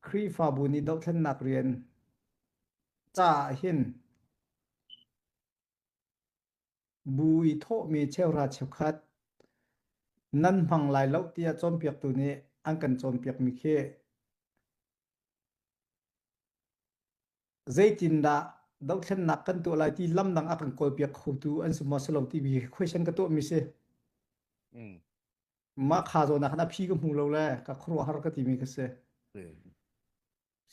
Khrihfabu nih dohthlennak rian caah hin bu i thawhmi cheuhra cheukhat nan hmang lai lo tiah cawnpiaktu nih an kan cawnpiakmi khi zeitindah dohthlennak kan tuah lai ti lam dang a kan kawlpiak khotu an si maw si lo timi question ka tuahmi si. Mm. Mah kha zawn ah khan a phi ka hmu lo le ka khuaruahhar ka timi ka si.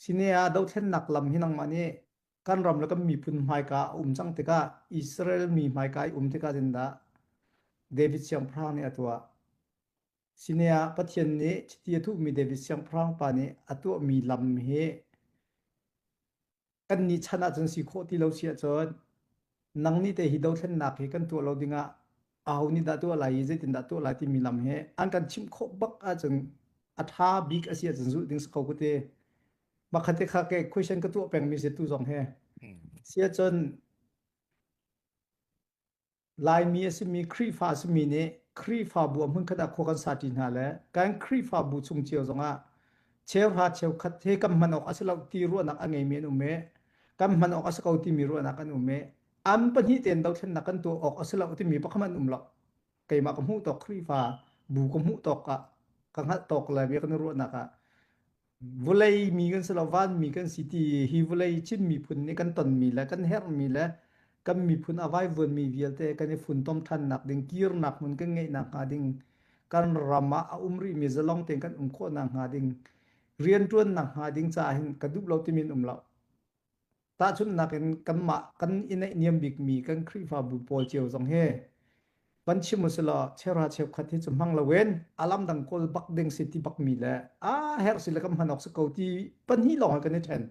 Sine ah dohthlennak lam hi nangmah nih kan ram le kan miphun hmaika a um cang tikah Israel mi hmaika i um tikah zindah David siangpahrang nih a tuah. Sine ah Pathian nih chiti a thuhmi David siangpahrang pa nih a tuahmi lam hi kannih chan ahcun si khawh ti lo si ahcun nang nih te hi dothlennak hi kan tuah lo dingah aho nih dah tuah lai i zeitindah tuah lai timi lam hi an kan chimh khawh bak ahcun a ṭha bik a si ahcun zulh ding si ko ku ti makhat te kha ke question ka tuah pengmi si tu zong he si ahcun Laimi a simi Khrihfa a simi nih Khrihfabu ah hmunkhat ah khua kan sati hna le kan Khrihfabu chung cio zongah cheuhra cheukhat he kan hman awk a si lo ti ruahnak a ngeimi an um i kan hman awk a si ko timi ruahnak an um i an pahnih tein dothlennak kan tuah awk a si lo timi pakhat an um lo. Keimah ka hmuh tawk Khrihfa bu ka hmuh tawk ah ka hngalh tawk le bia kan i ruahnak ah Vawlei mi kan si lo, vanmi kan si ti hi vawlei Chin miphun nih kan tonmi le kan herhmi le kan miphun a vaivuanmi vialte kan i funtom ṭhannak ding, kirnak hmun kan ngeihnak hnga ding, kan ram ah a um rihmi zalong tein kan um khawhnak hnga ding, rianṭuannak hnga ding caah hin ka duh lo timi an um lo. Tahchunhnak in kanmah kan i naihniam bikmi kan Khrihfabu pawl cio zong hi van chim usilaw cheuhra cheukhat hi cu hmang loin a lam dang kawl bak ding si ti bakmi le a herh si le kan hman awk si ko ti pahnih lawng hi kan i ṭhen.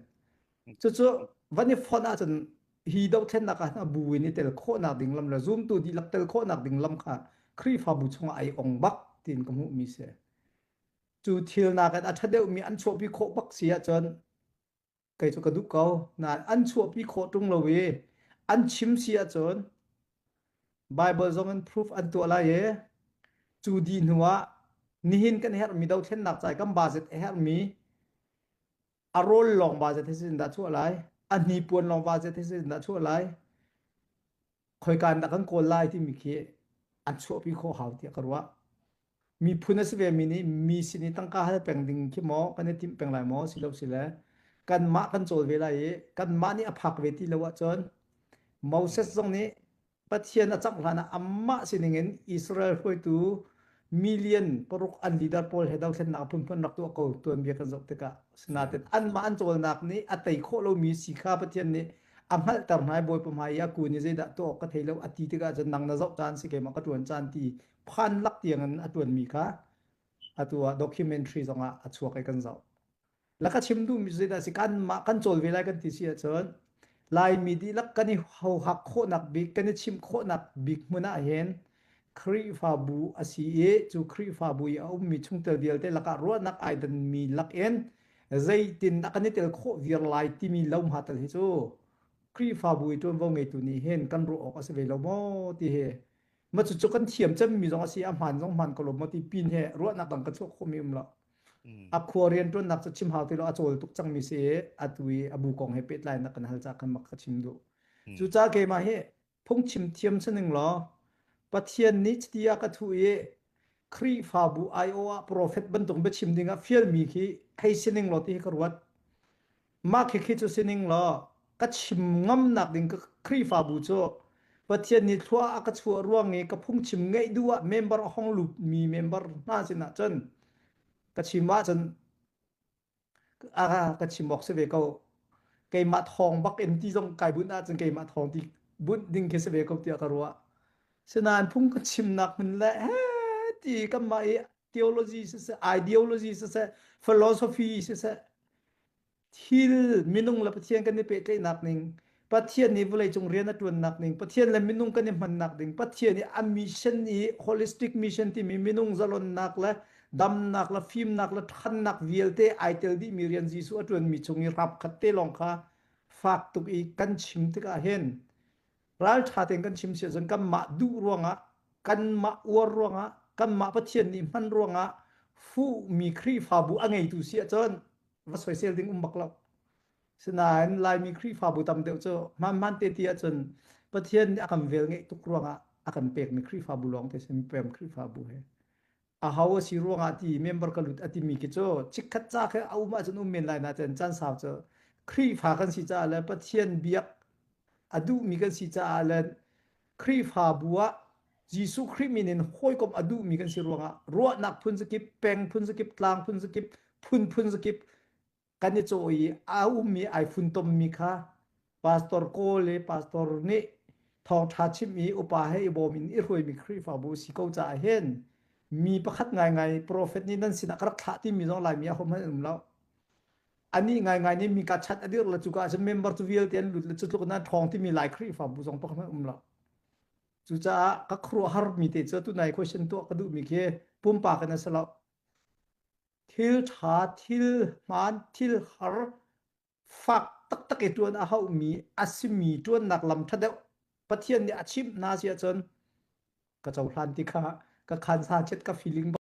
Cucu van i fonh ahcun hi dothlennak ah a bu in i tel khawhnak ding lam le zumtu dihlak tel khawhnak ding lam kha Khrihfabu chungah ai ong bak tiin ka hmuhmi si. Cu thil nakin a ṭha deuhmi an chuahpi khawh bak si ahcun kei cu ka duh ko nain an chuahpi khawh ṭung lo i an chim si ahcun Bible zong in proof an tuah lai i cu dih hnu ah nihin kan herhmi dothlennak ca i kan budget a herhmi a rawl lawng budget hi zeitin dah chuah lai a hnipuan lawng budget hi zeitin dah chuah lai khoika in dah kan kawl lai timi khi an chuahpi khawh hau tiah ka ruah. Miphun a si vemi nih mi sin i tangka hal peng ding khi maw kan i timh peng lai maw si lo si le kanmah kan cawl ve lai i kanmah nih a phak ve ti lo ahcun Moses zong nih Pathian a cangh hlan ah amah sining in Israel hruaitu million paruk an leader pawl he dothlennak a phunphun rak tuah ko tuanbia kan zoh tikah sinain anmah an cawlnak nih a tei khawh lomi si kha Pathian nih a hngalhter hna i Bawipa hmai i a kun i zeidah tuah awk ka thei lo a ti tikah cun nang na zoh caan si keimah ka ṭuan caan ti phan lak tiang in a ṭuanmi kha atu ah documentary zongah a chuak i kan zoh. La ka chim duhmi cu zeidah a si kanmah kan cawl ve lai kan ti si ahcun Laimi dihlak kan i hohak khawhnak bik kan i chimh khawhnak bik hmun ah hin Khrihfabu a si i cu Khrihfabu i a ummi chungtel vialte lakah ruahnak ai danmi lakin zeitindah kan i tel khawh viar lai timi lohma tal hi cu Khrihfabu i ṭuanvo ngeitu nih hin kan ruah awk a si ve lo maw ti hi ma cucu kan thiam cemmi zong a si a hmaan zong hmaan ko lo maw ti pin he ruahnak dang ka chuah khawhmi um lo a khua rianṭuannak cu chim hau ti lo a cawl tuk cangmi si i atu i a bu kong he pehtlainak kan hal ca khan mak ka chim duh cucaah keimah hi phungchim thiam sining law Pathian nih chiti a ka thuh i Khrihfabu aiawh ah profet bantuk biachim ding ah fialmi khi hei sining law ti hi ka ruat. Mah khikhi cu sining law ka chim ngamnak ding ka Khrihfabu cu Pathian nih thlua a ka chuah ruang i ka phungchim ngaih duh ah member a hong lutmi member hna sinah cun ka chim ahcun a ka chim awk si ve ko. Keimah thawng bak in ti zong kai bunh ahcun keimah thawng ti bunh ding khi si ve ko tiah ka ruah. Sinain phung ka chimnak hmun le he ti kanmah i theology siseh, ideology siseh, philosophy siseh, thil minung le Pathian kan i pehtlaihnak ning, Pathian nih vawleicung rian a ṭuannak ning, Pathian le minung kan i hmannak ding, Pathian i a mission i holistic mission timi minung zalonnak le damnak le fimnak le ṭhannak vialte ai tel dihmi rian Jesuh a ṭuanmi chung i rap khat te lawng kha fak tuk i kan chim tikah hin ralṭha tein kan chim si ahcun kanmah duh ruangah kanmah uar ruangah kanmah Pathian nih hman ruangah fuhmi Khrihfabu a ngeitu si ahcun. Va soisel ding um bak lo. Sinain Laimi Khrihfabu tam deuh cu hmaanhmaan te ti ahcun Pathian nih a kan vel ngeih tuk ruangah a kan pekmi Khrihfabu lawng te si pem Khrihfabu he. Aho a si ruangah ti member ka lut a timi khi cu chikkhat ca khi a um ahcun um men lai nain caan sau cu Khrihfa kan si caah le Pathian biak a duhmi kan si caah le Khrihfabu ah Jesuh Khrih min in hawikom a duhmi kan si ruangah ruahnak phun zakip, peng phun zakip, tlang phun zakip, phun phun zakip kan i cawh i a ummi ai funtommi kha pastor kawl le pastor nih thawngṭha chimh i upa he i bawm in i hruaimi Khrihfabu si ko caah hin mi pakhat ngaingai profet nih nan sinah ka rak thlah timi zong Laimi ah hohmanh an um lo. Anih ngaingai nih mi ka chat a dirh le cuka ahcun member cu vialte an lut le cu tluk in an ṭhawng timi Lai Khrihfabu zong pakhat hmanh um lo. Cucaah ka khuaruahhar mi te cu tunai question tuah ka duhmi khi pumpak in a si lo. Thil ṭha, thil hmaan, thil har fak taktak i ṭuan a hauhmi a simi ṭuannak lam ṭha deuh Pathian nih a chimh hna si ahcun ka cohlan ti kha ka khansa chet ka feeling.